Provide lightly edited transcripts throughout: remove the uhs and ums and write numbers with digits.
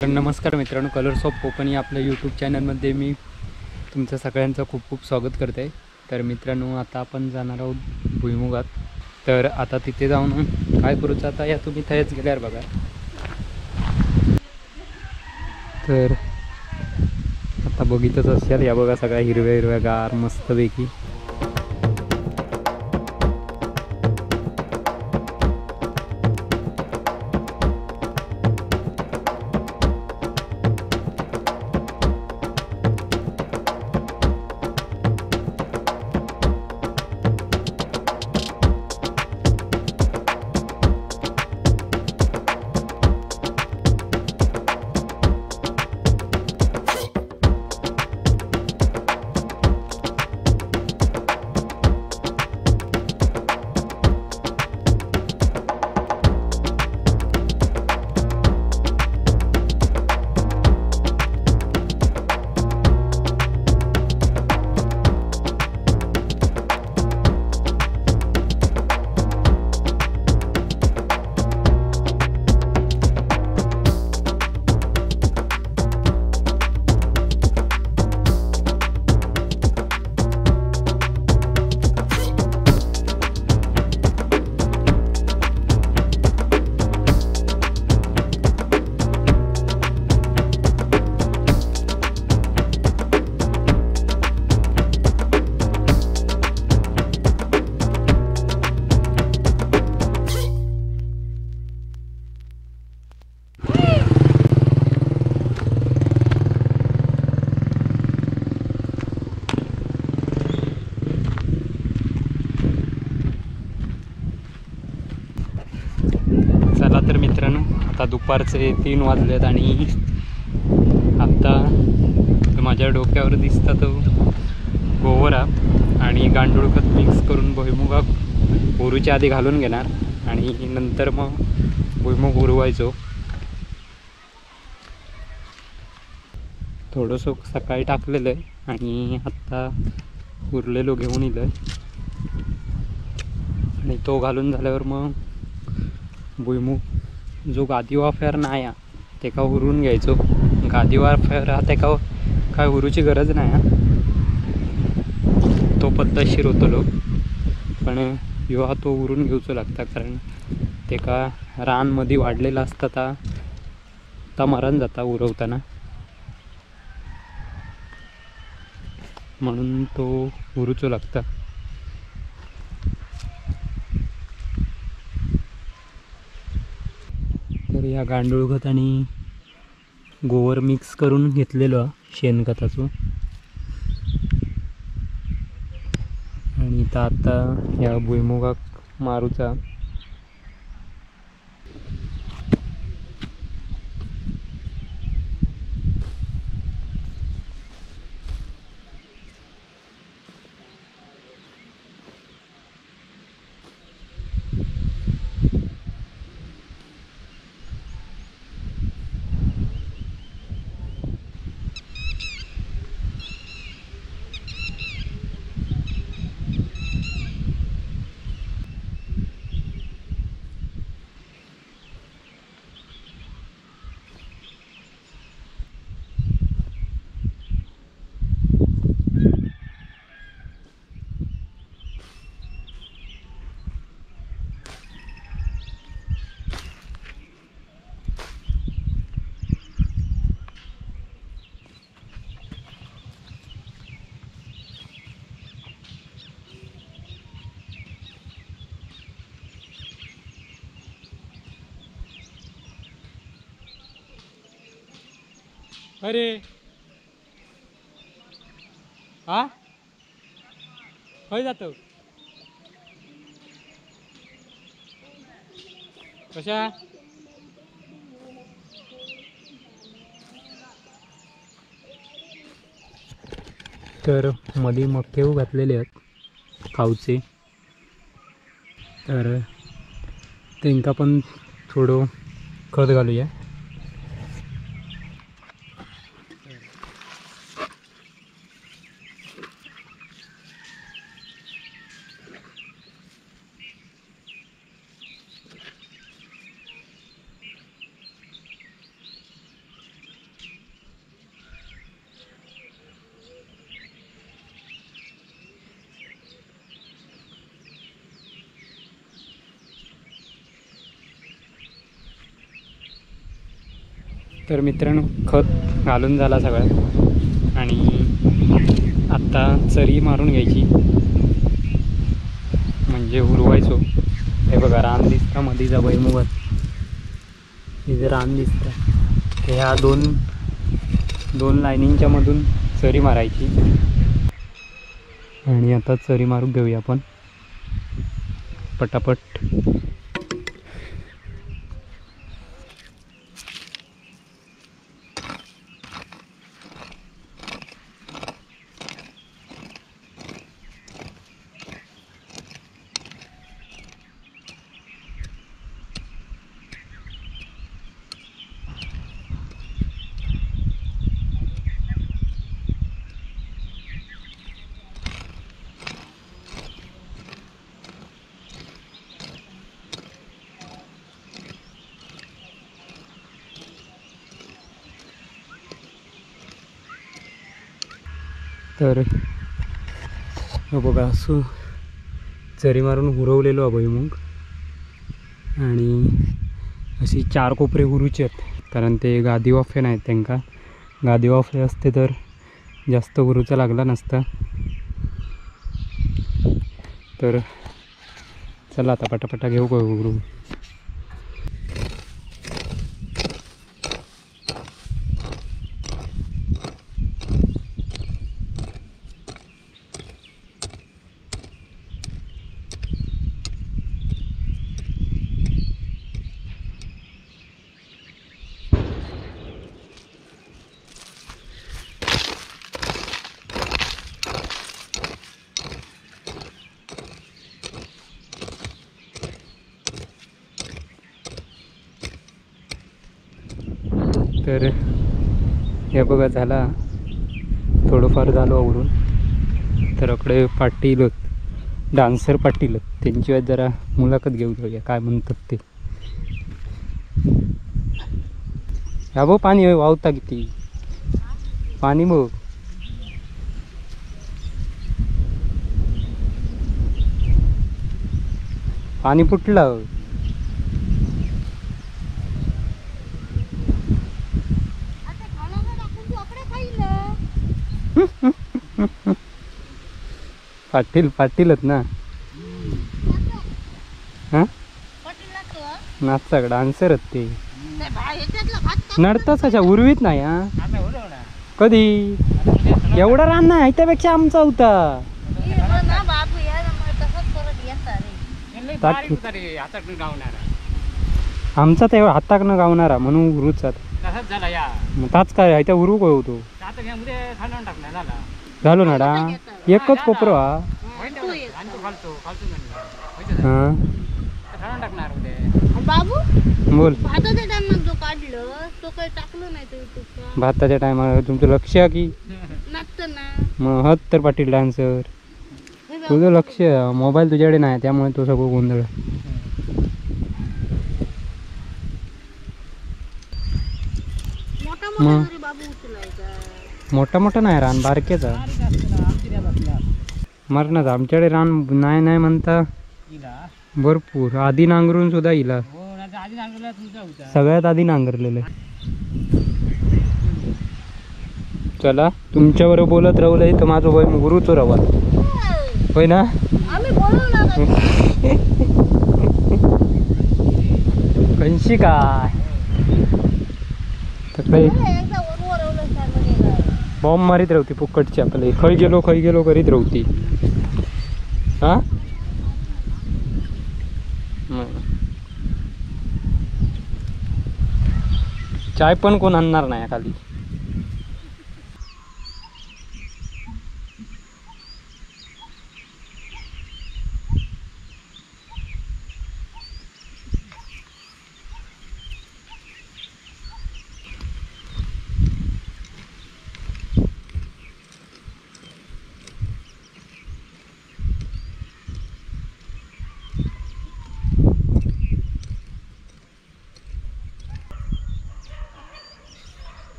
तर नमस्कार मित्रांनो, कलर्स ऑफ कोकण या आपल्या यूट्यूब चॅनलमध्ये मी तुमचं सगळ्यांचं खूप खूप स्वागत करते। तर मित्रांनो, आता आपण जाणार आहोत भुईमुगात। तर आता तिथे जाऊन काय करूचं आता या तुम्ही थंयच गेल्यावर बघा। तर आता बघितच असाल, या बघा सगळ्या हिरव्या हिरव्या गार मस्तपैकी। चला तर मित्रांनो, आता दुपारचे 3 वाजलेत आणि आता माझ्या डोक्यावर दिसता तो गोवरा आणि गांडूळ खत मिक्स करून भुईमुगाक उरूच्या आधी घालून घेणार आणि नंतर मग भुईमुग उरवायचो। थोडंसं सकाळी टाकलेलं आहे आणि आत्ता उरलेलो घेऊन येलो आहे आणि तो घालून झाल्यावर मग भुईमुग जो गादी वाफ्यार नाही हा तेका हुरून घ्यायचो। गादी वाफ्यार हा तेका काय हुरूची गरज नाही हा, तो पद्धतशीर होतलो, पण ह्यो हा तो हुरून घेवचो लागता कारण तेका रानमध्ये वाढलेला असता ता मरण जाता उरवताना, म्हणून तो हुरूचो लागता। तर या गांडूळ खत आणि गोबर मिक्स करून घेतलेलो शेणखताचो आणि आता या भुईमुगाक मारूचा। अरे हा खंय जातो कशा? तर मध्ये मक्के घातलेले आहेत खाऊचे, तर तेंका पण थोडं खत घालूया। तर मित्रांनो खत घालून झाला सगळं आणि आता चरी मारून घ्यायची म्हणजे हुरवायचो. हे बघा रान दिसतं मधीचा भुईमुगात, इथे रान दिसतं. ह्या दोन दोन लाईनींच्या मधून चरी मारायची आणि आता चरी मारून घेऊया आपण पटापट. तर बघा असं चरी मारून हुरवलेलो आहे भुईमुग आणि अशी चार कोपरे हुरूचे आहेत, कारण ते गादी वाफे नाहीत त्यांका. गादी वाफे असते तर जास्त हुरूचा लागला नसता. तर चला आता पटापटा घेऊ का हुरू. तर हे बघा झाला थोडंफार झालो आवरून. तर इकडे पाटील डान्सर पाटील त्यांची जरा मुलाखत घेऊ जाऊया, काय म्हणतात ते. ह्या बघ पाणी वाहता किती पाणी बघ. पाणी फुटलं. पाटील पाटीलच ना, हा नाचचा डान्सरच ते नडताच कशा उरवीत नाही. हा कधी एवढा रान नाही त्यापेक्षा आमचा होता. आमचा ते हाताक न गावणारा म्हणून उरूचा ताच काय त्या उरू काय होतो झालो ना डा एकच कोपरो हा. बोल भाताच्या टायमाला तुमचं लक्ष आहे की मग हत तर पाटील डान्सर तुझं लक्ष मोबाईल तुझ्याकडे नाही त्यामुळे तो सगळं गोंधळ. मोठा मोठा नाही रान बारकेचा मरणाचा. आमच्याकडे रान नाही नाही म्हणता भरपूर आधी नांगरून सुद्धा इला सगळ्यात आधी नांगरलेलं. चला तुमच्याबरोबर बोलत राहू तर माझं वय गुरुच रवा होय ना. कंशी काय बॉम्ब मारीत राहती फुकटची आपले. खय गेलो खय गेलो करीत राहती. हा चाय पण कोण आणणार नाही खाली.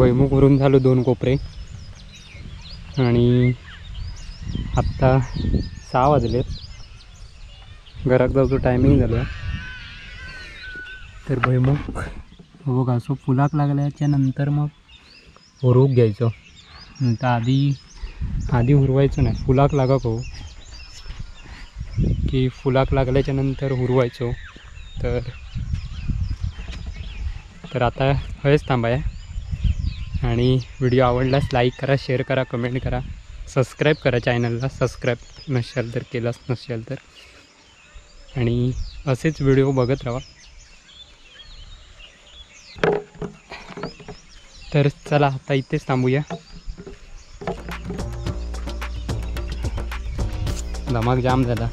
भुईमुग भरून झालो 2 कोपरे. आणि आत्ता 6 वाजलेत, घरात जाऊचं टायमिंग झालं. तर भुईमुग बघा असं फुलाक लागल्याच्या नंतर मग हुरूक घ्यायचो, नंतर आधी आधी हुरवायचो नाही, फुलाक लागा हो की फुलाक लागल्याच्या नंतर हुरवायचो. तर तर आता हयच थांबाया. आणि व्हिडिओ आवडल्यास लाईक करा, शेअर करा, कमेंट करा, सबस्क्राईब करा चॅनलला, सबस्क्राईब नसेल तर केलाच नसेल तर. आणि असेच व्हिडिओ बघत राहा. तर चला आता इथेच थांबूया. धमाक जाम झाला.